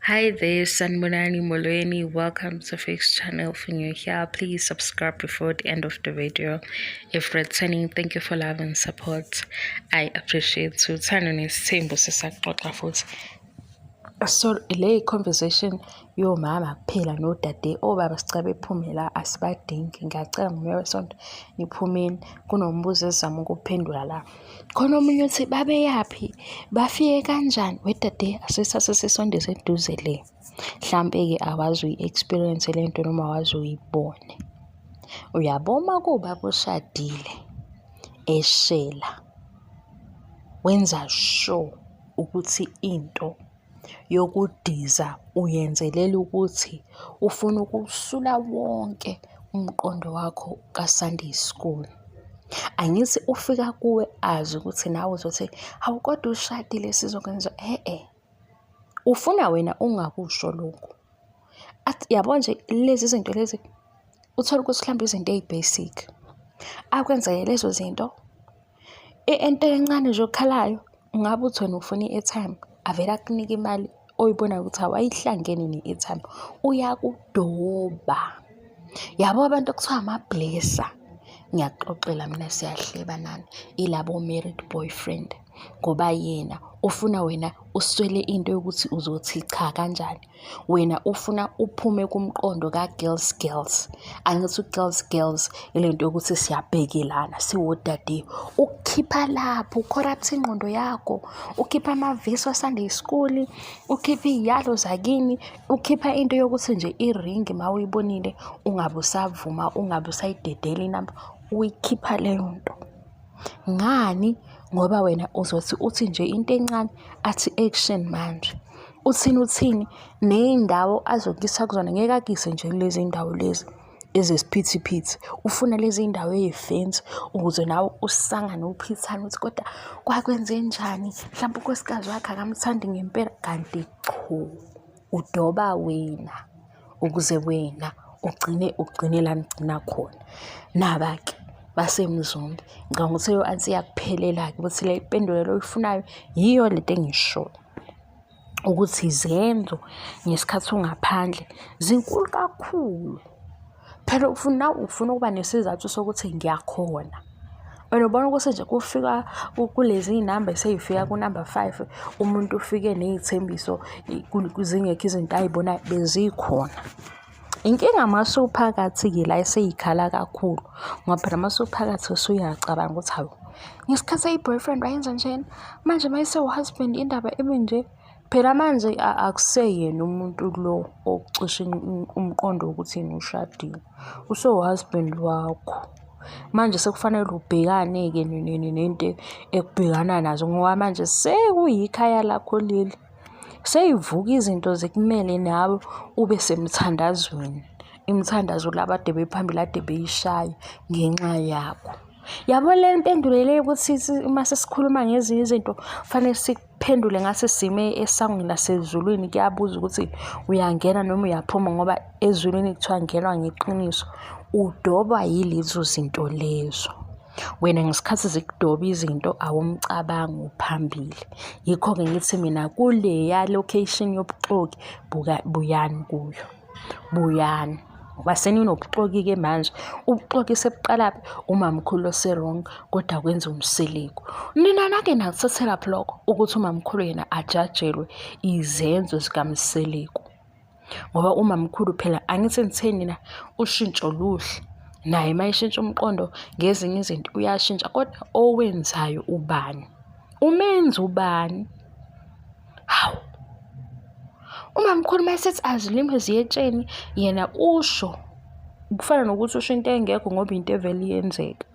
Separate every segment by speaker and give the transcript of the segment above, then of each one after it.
Speaker 1: Hi there, Sanibonani Molweni. Welcome to Fix Channel. If you're new here, please subscribe before the end of the video. If returning, thank you for love and support. I appreciate you. Uthando nesithembu sisaxoxa futhi. So le conversation yomama kuphela nodade, obaba sicela bephume la, asibadingi. Ngiyacela ngomoya wesonto niphumeni, kunombuzo esizama ukuphendula la. Khona omunye uthi babeyaphi, bafike kanjani? Wedade, asithathe sisondeze eduze le. Hlampe-ke awazi uyi-experience le nto noma awazi uyibone. Uyabo uma kuwubaba oshadile eshela, wenza sure ukuthi into yokudiza uyenzelela ukuthi ufuna ukusula wonke umqondo wakho ka-Sunday school. Angithi ufika kuwe azi ukuthi nawe uzothi, hawu kodwa ushadile sizokwenza, e-e. Ufuna wena ungakusho lokhu. Athi yabo nje lezi zinto lezi, uthole ukuthi mhlawumbe izinto ey'basic. Akwenzeke lezo zinto, into encane nje okhalayo, ungabe uthi wena ufuna i-airtime, avele akunike imali oyibonayo ukuthi hawu ayihlangene ne-airtime. Uyakudoba. Yabo abantu ekuthiwa ama-blesser, ngiyakuxoxela mina siyahleba nani, ilabo married boyfriend. Ngoba yena ufuna wena uswele into yokuthi uzothi cha kanjani. Wena ufuna uphume kumqondo ka-girls girls. Angithi u-girls girls ile nto yokuthi siyabhekelana siwodade. Ukukhipha lapho, u-corrupt ingqondo yakho, ukhipha amavesi wa-Sunday school, ukhipha iy'yalo zakini, ukhipha into yokuthi nje iringi uma uyibonile ungabe usavuma, ungabe usayidedela inamba, uyikhipha leyo nto. Ngani? Ngoba wena uzothi uthi nje into encane athi action manje. Uthini uthini ney'ndawo azokuyisa kuzona ngeke akuyise nje kulezi ndawo lezi ezesiphithiphithi. Ufuna lezi ndawo ey'fensi ukuze nawe usangane uphithane uthi kodwa kwakwenzenjani, mhlampe unkosikazi wakhe akamthandi ngempela. Kanti cho, udoba wena ukuze wena ugcine ugcine la nigcina khona. Naba-ke baseMzumbe, ngicabanga ukuthi leyo answer iyakuphelela-ke ukuthi le mpendulo le oyifunayo yiyo lento engiyishoyo. Ukuthi izenzo ngesikhathi ungaphandle zinkulu kakhulu. Phela ufuna ufuna ukuba nesizathu sokuthi ngiyakhona. Wena ubona ukuthi nje kufika kulezi iy'namba esey'fika kunamba 5, umuntu ufike ney'thembiso zingekho izinto ay'bonayo bezikhona. Inkinga mase uphakathi-ke la esey'khala kakhulu, ngoba phela mase uphakathi usuyacabanga ukuthi hawu, ngesikhathi eyi-boyfriend wayenza njena, manje uma esewu-husband indaba ibe nje. Phela manje akuseyena umuntu lo okucisha umqondo wokuthi yena ushadile, usewu-husband wakho. Manje sekufanele ubhekane-ke nento ekubhekana nazo ngoba manje sekuyikhaya lakho leli. Sey'vuka izinto zikumele nawe ube semthandazweni, imithandazo la abade bephambili ade beyishaya ngenxa yakho. Yabo le mpendulo le yokuthi uma sesikhuluma ngezinye izinto kufanele sikuphendule ngase sime esangweni lasezulwini, kuyabuza ukuthi uyangena noma uyaphuma ngoba ezulwini kuthiwa ngenwa ngeqiniso. Udobwa yilezo zinto lezo. Wena ngesikhathi zikudoba izinto awumcabangi uphambili. Yikho-ke ngithi mina kuleya location yobuxoki buyani kuyo, buyani. Ngoba seninobuxoki-ke manje, ubuxoki sebuqalaphi? Umamkhulu ose-wrong kodwa kwenza umseleku. Nina nake nakuthathelaphi lokho ukuthi umamkhulu yena ajajelwe izenzo zikaMseleku? Ngoba umamkhulu phela angithi ngithe nina ushintsho luhle, naye uma eshintsha umqondo ngezinye izinto uyashintsha kodwa owenzayo ubani? Umenzi ubani? Hawu! Umamkhulu uma esethi azilime ziye etsheni, yena usho kufana nokuthi usho into engekho ngoba into evele iyenzeka.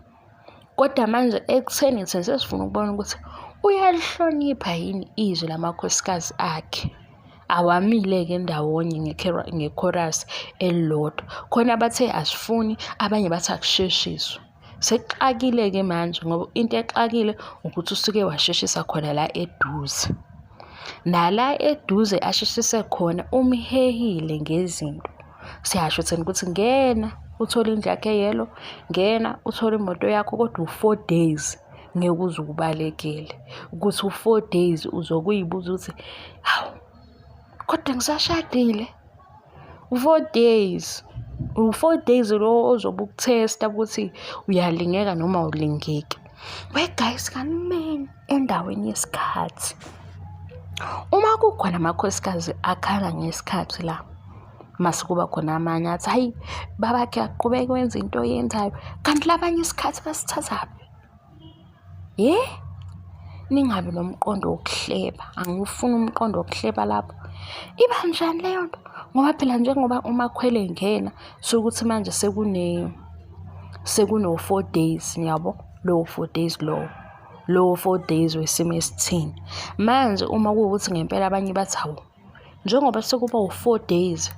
Speaker 1: Kodwa manje ekutheni thina sesifuna ukubona ukuthi uyalihlonipha yini izwi lamakhosikazi akhe. Awamile-ke ndawonye ngekhorasi elilodwa. Khona abathe asifuni, abanye bathi akusheshiswe. Sekuxakile-ke manje ngoba into exakile ukuthi usuke washeshisa khona la eduze. Nala eduze asheshise khona umhehile ngezinto. Siyasho thina ukuthi ngena uthole indlu yakho eyelo, ngena uthole imoto yakho kodwa u-4 days ngeke uze ukubalekele. Ukuthi u-4 days uzokuyibuza ukuthi hawu, Kodwa ngisashadile. U-four days, u-four days lo ozobe ukuthesta ukuthi uyalingeka noma awulingeki. We guys, kanimeni endaweni yesikhathi. Uma kukhona amakhosikazi akhala ngesikhathi la, mase kuba khona amanye athi hayi babakhe aqhubeke wenze into oyenzayo, kanti labanye isikhathi basithathaphi? Ye? Ningabi nomqondo wokuhleba. Angiwufuni umqondo wokuhleba lapho. Iba njani leyo nto? Ngoba phela njengoba uMakhwela engena sukuthi manje sekune sekuno-four days niyabo? Lowo four days lowo. Lowo four days wesimo esithini. Manje uma kuwukuthi ngempela abanye bathi hawu njengoba sekuba u-four days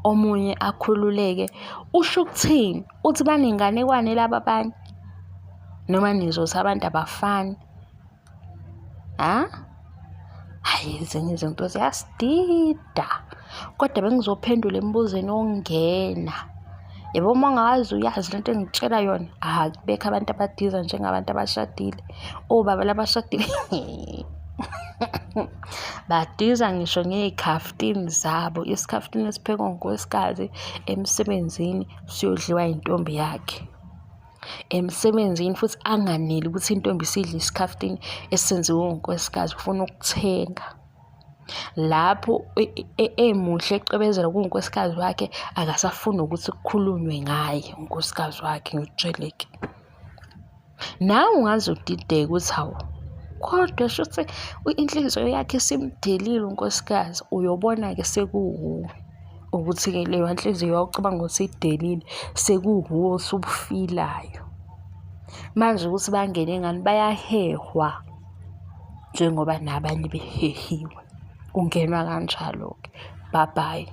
Speaker 1: omunye akhululeke usho ukuthini? Uthi banenganekwane laba abanye noma nizothi abantu abafani? Ha? Hhayi ezinye izinto ziyasidida. Kodwa bengizophendula emibuzweni wokungena. Yabo uma ungazi uyazi lento engikutshela yona, akubekho abantu abadiza njengabantu abashadile. Obaba labashadile badiza ngisho ngey'khaftini zabo. Isikhaftini esiphekwa unkosikazi emsebenzini siyodliwa intombi yakhe. Emsebenzini futhi anganeli ukuthi intombi isidle isikhaftini esenziwe unkosikazi, ufuna ukuthenga. Lapho emuhle ecwebezela kuwunkosikazi wakhe akasafuni nokuthi kukhulunywe ngaye unkosikazi wakhe ngikutshele-ke. Nawe ungaze udideke ukuthi hawu kodwa shuthi inhliziyo yakhe isimdelile unkosikazi. Uyobona-ke sekuwuwe ukuthi-ke leyo nhliziyo wawucabanga ukuthi idelile sekuwuwe osubufilayo. Manje ukuthi bangene ngani bayahehwa njengoba nabanye behehiwe. Kungenwa kanjalo-ke. Bye bye.